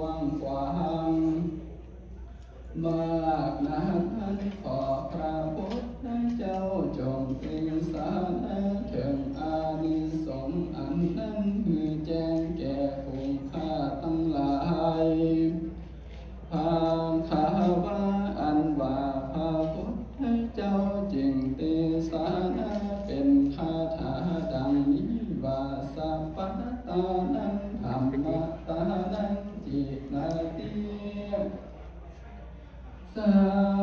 ກວ້າງຂວາງມາກນັກນັ້ນ ຂໍພະພຸດທະເຈົ້າຈົ່ງເທສະໜາເຖິງອານິສົງອັນນັ້ນ ໃຫ້ແຈ້ງແກ່ຝູງຂ້າທັງຫຼາຍ. ພະຄະວາ ອັນວ່າພະພຸດທະເຈົ້າຈຶ່ງເທສະໜາເປັນຄາຖາດັ່ງນີ້ວ່າ ສັບປະທານັງ ທຳມະທານັງ ຈິນາຕິ ສັ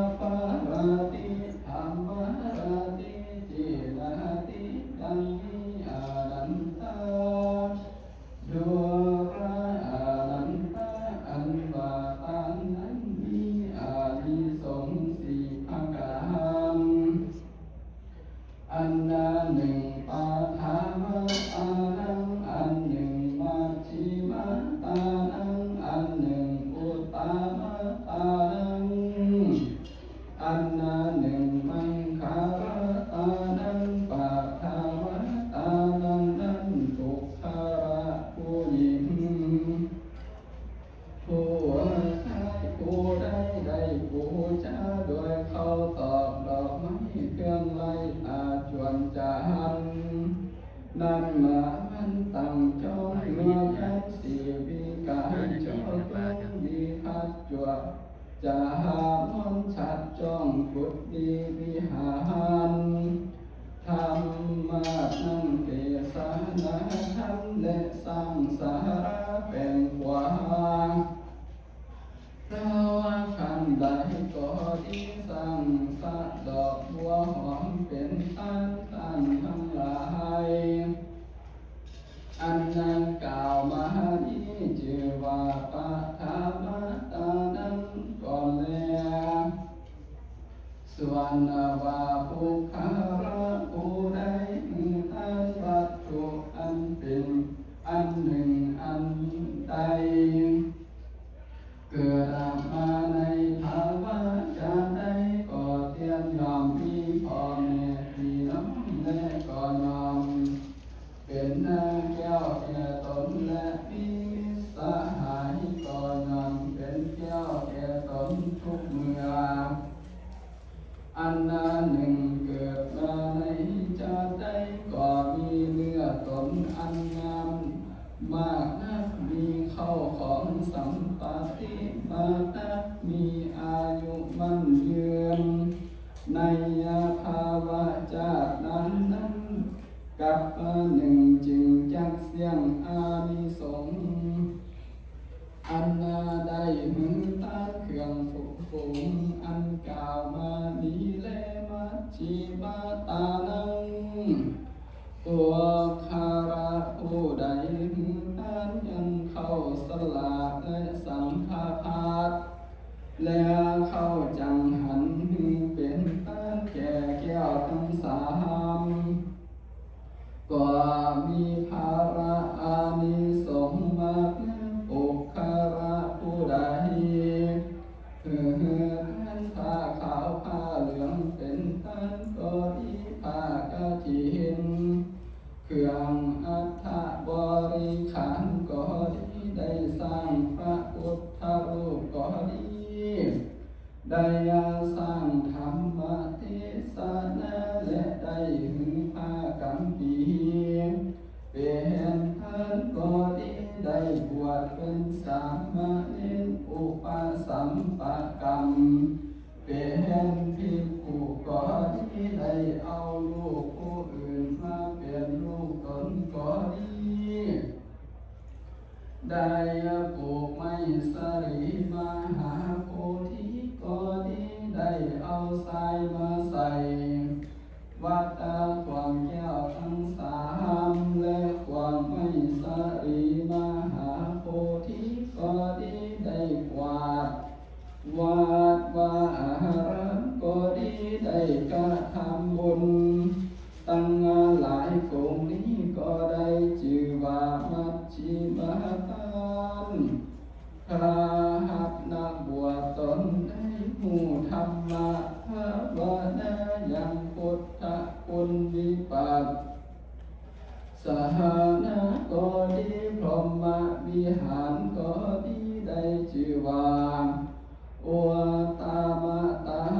ບປະຣາຕິ ທຳມະຣາຕິ ຈິນາຕິ ດັ່ງນີ້ອານັນຕາ ດູລະອານັນຕາ ອັນວ່າທານນັ້ນມີອານິສົງສີ່ປະການ. ອັນໜຶ່ງປະຖະມະທານັງ ອັນໜຶ່ງມັດຊິມະທານັງ ອັນໜຶ່ງອຸດຕະມະທານັງ ອັນໜຶ່ງມັງຄະລະທານັງ ປະຖະມະທານັງນັ້ນ ບຸກຄະລະຜູ້ຍິງ ຜູ້ຊາຍ ຜູ້ໃດໄດ້ບູຊາດ້ວຍເຂົ້າຕອກດອກໄມ້ເຄື່ອງໄຫຼອາຈວນຈານ ນຳມາວັນຕັ້ງຈອງເມືອງອັນສີວິກາຈົງວິພັດຈົວ ຈາຫາມອນສັດຈ້ອງກຸດດີວິຫານ ທຳມະນັງເທສະນາທຳ ແລະ ສ້າງສາລາແປງຂວາ ລາວະຄັນໃດກໍດີ ສ້າງສະດອກບົວຫອມເປັນທານ ທ່ານທັງຫຼາຍ ອັນນາງກ່າວມານີ້ ຊື່ວ່າປະຖະມະທານັງກ່ອນແລ. ສ່ວນວ່າບຸກຄະລະຜູ້ໃດ ໃຫ້ທານວັດຖຸອັນເປັນອັນໜຶ່ງອັນໃດ ເກີດມາໃນພະວະຊາດໃດກໍຕຽມ ຍ່ອມມີພໍ່ແມ່ພີ່ນ້ອງ ແລະ ກໍຍ່ອມເປັນນາແກ້ວແກ່ຕົນ ແລະ ມີມິດສະຫາຍ ກໍຍ່ອມເປັນແກ້ວແກ່ຕົນທຸກເມື່ອ. ອັນໜຶ່ງເກີດມາໃນຊາດໃດ ກໍມີເນື້ອຕົນອັນງາມມາກນັກ ມີເຂົ້າຂອງສຳປະຕິມາກນັກ ມີອາຍຸໝັ້ນຍືນ ໃນພະວະຊາດນັ້ນໆ ກັບມາໜຶ່ງຈຶ່ງຈັກສ່ຽງອານິສົງ ອັນນາໄດ້ຫຶງທານເຄື່ອງຟູຝຸງ ອັນກ່າວມານີ້ແລ. ມັດຊິມາທານັງ ບຸກຄະລະຜູ້ໃດຫຶງທານຍັງເຂົ້າສະຫຼາກ ແລະ ສັງຄະທາດ ແລະ ເຂົ້າຈັງຫັນ ໃຫ້ເປັນທານແກ່ແກ້ວທັງສາມ ກໍມີພະລະອານິສົງມາກນຳ ບຸກຄະລະຜູ້ໃດ ເຮືອທານຜ້າຂາວຜ້າເຫຼືອງເປັນທານກໍດີ ຜ້າກະຖິນ ເຄື່ອງອັດຖະບໍລິຂານກໍດີ ໄດ້ສ້າງພະພຸດທະຮູບກໍດີ ໄດ້ສ້າງທຳມະເທສະນາ ແລະ ໄດ້ຫຶງຜ້າກຳປີ ເປັນທານກໍດີ ໄດ້ບວດເປັນສາມະເນນອຸປະສຳປະກຳ ເປັນພິກຂຸກໍດີ ໄດ້ເອົາລູກຜູ້ອື່ນມາເປັນລູກຕົນກໍດີ ໄດ້ປູກໄມ້ສາລີມະຫາໂພທິກໍດີ ໄດ້ເອົາຊາຍມາໃສ່ວັດຕາຂວາງແກ້ວທັງສາມ ແລະ ຂວາງໄມ້ສາລີມະຫາໂພທິກໍດີ ໄດ້ກວາດ ວັດວາອາຮາມກໍດີ ໄດ້ກະທຳບຸນຕັ້ງຫຼາຍກົງນີ້ກໍໄດ້ຊື່ວ່າມັດຊິມາທານ ພະຫັດນັກບວດຕົນໄດ້ຮູ້ທຳມະພາວະນາ ຍັງພຸດທະຄຸນວິປັດ ສະຫານະກໍດີ ພົມມະວິຫານ